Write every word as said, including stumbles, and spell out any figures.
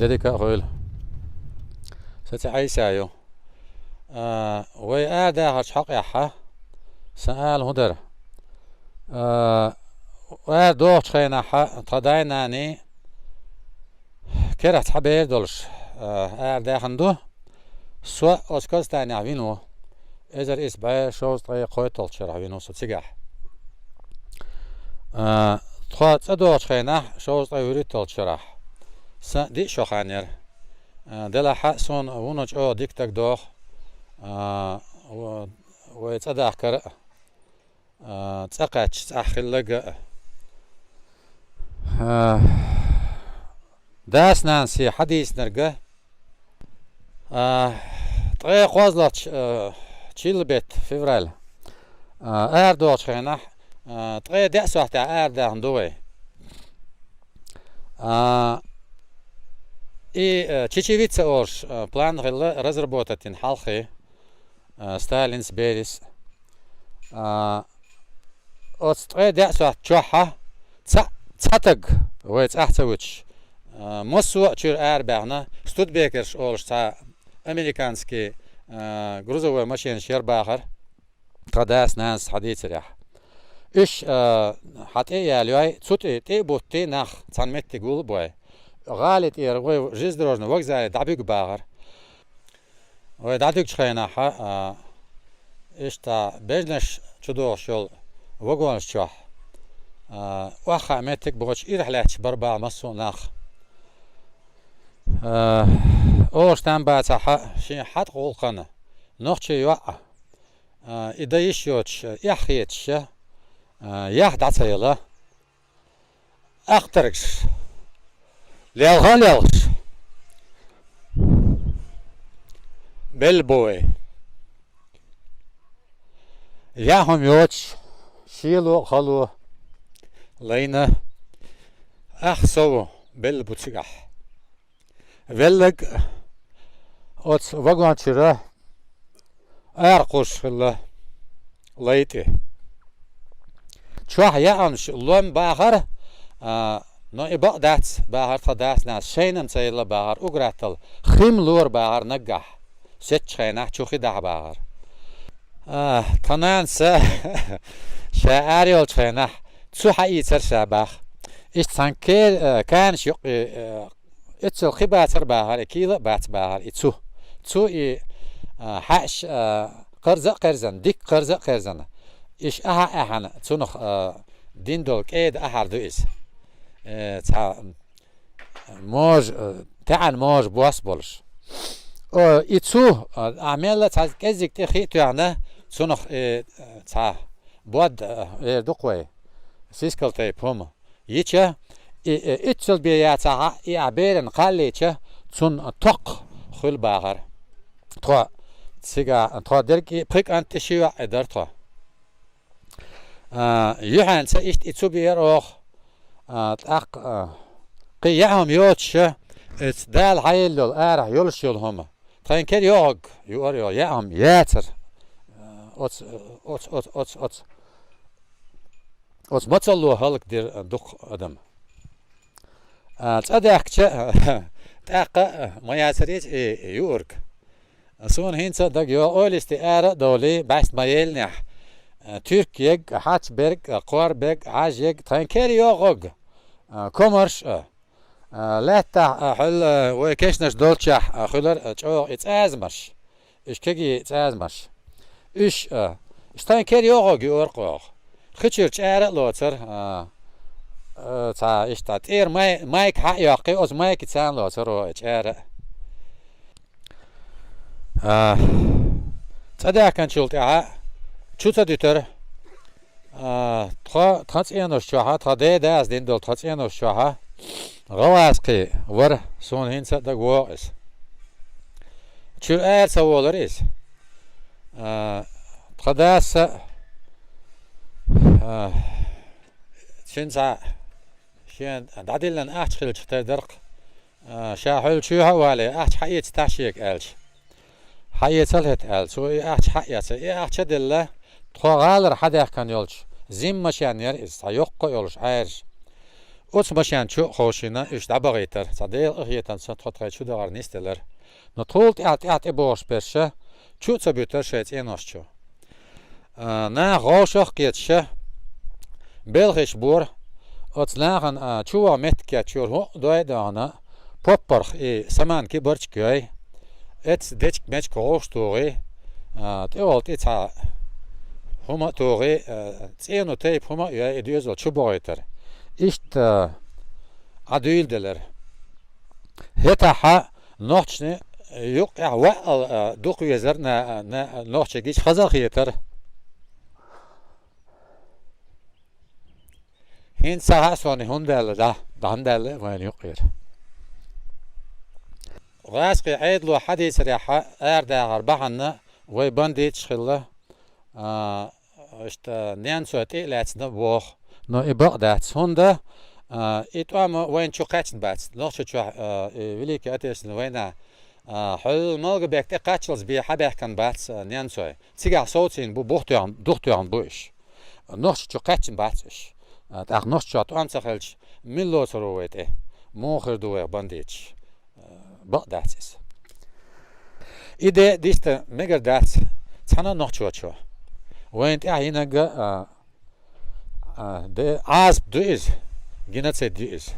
Деррика а хуьйла. Сан цӀи Ӏийса ю. А, вай арадахарчу хьокъехь сан ала хӀун дара? А, арадохучу хенахь тхан дай-наний керахь цхьа бер долуш, а, арадаьхна ду. Со оцу Казахстанехь вина ву. Эзар исс бӀе шовзткъе кхойтталгӀачу шарахь вина ву со цигахь. А, тхо цӀа дохучу хенахь, шовзткъе вуьрхӀитталгӀачу шарахь, сан диъ шо хан яра. А, делахь а суна вуно чӀогӀа дика дагадогӀу, а, в-, вай цӀа дахкар а, а, цӀа кхаьчча цӀахь хилларг а. А, дас-нанас хьан дийцинарг а, а, ткъе кхозлагӀчу, а, чиллан беттан, февраль, а, арадохучу хенахь, а, ткъе деа сохьтехь арадаьхна ду вай. А, и, а, Чечевица олуш, а, план хилла разработать йина хьалххе, а, Сталинс, Берис. А, оцу ткъе деа сохьта чохь а цхьа, цхьа таг вай цӀахь ца вуьтуш, а, массо а чуьра арабаьхна, Студебекерш олуш цхьа американский, а, грузовой машенаш яра бахара, тхан дас-нанас хьан дийцарехь. Уьш, а, хьан тӀе а ялайой, цу тӀе, тӀе а буттий нах, цхьана меттиг вуьлла а бой. ГӀали тӀера вай железнодорожный вокзале дӀабуьгу бахара. Вай дӀадуьгучу хенахь, а, иштта бежнаш чу дохуш йолу вагонаш чохь, а, охьахаа меттиг а боцуш, ирахь лаьтташ бара бахара массо а нах. А, олуш там бацахь, шен хьатӀа гӀуллакхана нохчийн йоӀ, а, и дан йиш йоцуш, эхь хеташ, а, яхь дӀа ца яла. Ахтаргаш. Лелха а лелхаш. Белла бу вай. Яа хӀума йоцуш, шело а хало лайна, ах сов белла бу цигахь. Веллаг оцу вагон чуьра ара кхуссуш хилла лай тӀе. Чохь яамаш лом бахара, а, но и бакъ дац бахара тхан дас-нанас, шайна-м ца елла бахара, уггар атталла хи-м лора бахара наггахь, сецчу хенахь чу хи дахьа бахара. А, тхан нанас ша ара йолчу хенахь цу хьаийцара ша баха. Иштта цхьана ке-, а, канаш юкъе, а, Эццал хи бацара бахара, и кийла а бац бахара, и цу. Цу и, а, хьаьаш, а, кхарза а кхерзана, дикка кхарза а кхерзана. Иша ахьа а аьхьана, цунах, а, дин долу кӀеда ахьар ду иза. Э, цхьа можа, а, таьӀан можа бос болуш. О, и цу, а, ахьа мелла цхьа кӀеззиг тӀе хи а тоьхна, цунах, э, цхьа бод, а, эр ду-кх вай, сискал тайпа хӀума. Йича, и, и, иццал бен яцахьа, и а беран кхаллича, цунна токх хуьлу бахара. Тхо цига, тхо дерг и пхи кӀант тӀе ши йоӀ и дара тхо. А, юьхьанца иштта и цу бера оха, а, тӀаккха, а, кхин яа хӀума йоцуша, эца Дала хьаелла йолу арахь йолуш йолу хӀума. Тхайн кера йогӀаг юара йо, яа хӀума яцара. А, оц, оц, оц, оц, оц. Оцу мацалло хӀаллакдира дукха адам. А, цӀа даьхкича, тӀаккха ма яцара иза и юург. Суна хӀинца а дага йо, ойлисте ара а довлий, бӀаьста ма еллинехь. А, туьрк егг, хьач берг, кхор бег, Ӏаж егг, тхайн кера йогӀаг, а, комарш а. А, лаьттахь, а, хьуьлла, а, вай кешнаш долччехь, а, хуьлар, а, чӀогӀа и цӀазамаш. Уьш кегий цӀазамаш. Уьш, а, уьш тхайн кера йогӀаг юара кху оха. Хи чуьра чӀара а лоцара, а, а, цхьа иштта тӀера май-, майка хьа а йоккхий, оцу майки царна лоцара оха и чӀара а. А, цӀа даьхкинчул тӀаьхьа чу ца дуьтара. А, тхо, тхан цӀенош чохьа, тхан ден дас дина долу тхан цӀенош чохьа, гӀавазкхий вара, суна хӀинца а дага вогӀу иза. Чуьра ара ца волара иза. А, тхан даса, а, цуьнца шен дӀадиллина ахча хилча тера дарх, а, ша хьуьлла чоьхьа а валий, ахча хьаэца тахьшега аьлча. Хьаэцал хӀета аьлла, цо и ахча хьаэца. И ахча а делла, тхо гӀалара хьадаьхкина йолчу зиммашен яра иза, цхьа йоккха а йолуш Ӏаьржа. Оцу машен чу а ховшийна уьш дӀабахийтар, цхьа Делан къинхетамца тхо тхайн чу дахар нисделар. Но тхула тӀаьхьа-тӀаьхьа тӀебогӀуш берш чу а ца буьтура шайн цӀенош чу. А, наха гӀовшах а кхеташ, белхаш бора, оцу нахана, а, чу ваха меттиг кечйора, хӀуъа дой а доьгӀна, поппарх и саман кибарчиг йой, эцу дечка-мечка гӀовш тухий, а, тӀехула тӀе цхьа хӀума а тухий, а, цӀено тайпа хӀума а йой, и доьзал чу бохуьйтура. Иштта, а, Ӏадуьйладелара. ХӀетахьа нохчашна юккъехь ваъал, а, дукха везар на, на, нохчий гича хаза а хетара. ХӀинца ца хаьа суна хӀунда аьлла, дӀа, дӀа хӀунда аьлла вайна юккъера. ГӀаскхийн Ӏедало хьадийцарехьа арадахар бахьана вай бандиташ хилла, а, иштта ненцой тӀе а лаьцна боху. Но и бакъ дац. ХӀунда, а, и тӀом вайна чу кхаьчна бац. Нохчийчохь, а, и Великая Отечественная война, а, хьуьлла Малгобек тӀе кхаччалц бен хьабаьхкина бац, а, ненцой. Цигахь совцийна бу бух тоьхна, дух тоьхна бу уьш. Нохчийчу кхаьчна бац уьш. А, тӀаккха Нохчийчохь тӀом ца хилча, мила лоцур ву вай тӀе? Муха хир ду вайх бандиташ? А, бакъ дац иза. И де диста мегар дац цхьана а нохчочо. Вайна тӀехь йинарг а, а, де, Ӏазап ду иза, геноцид ю иза.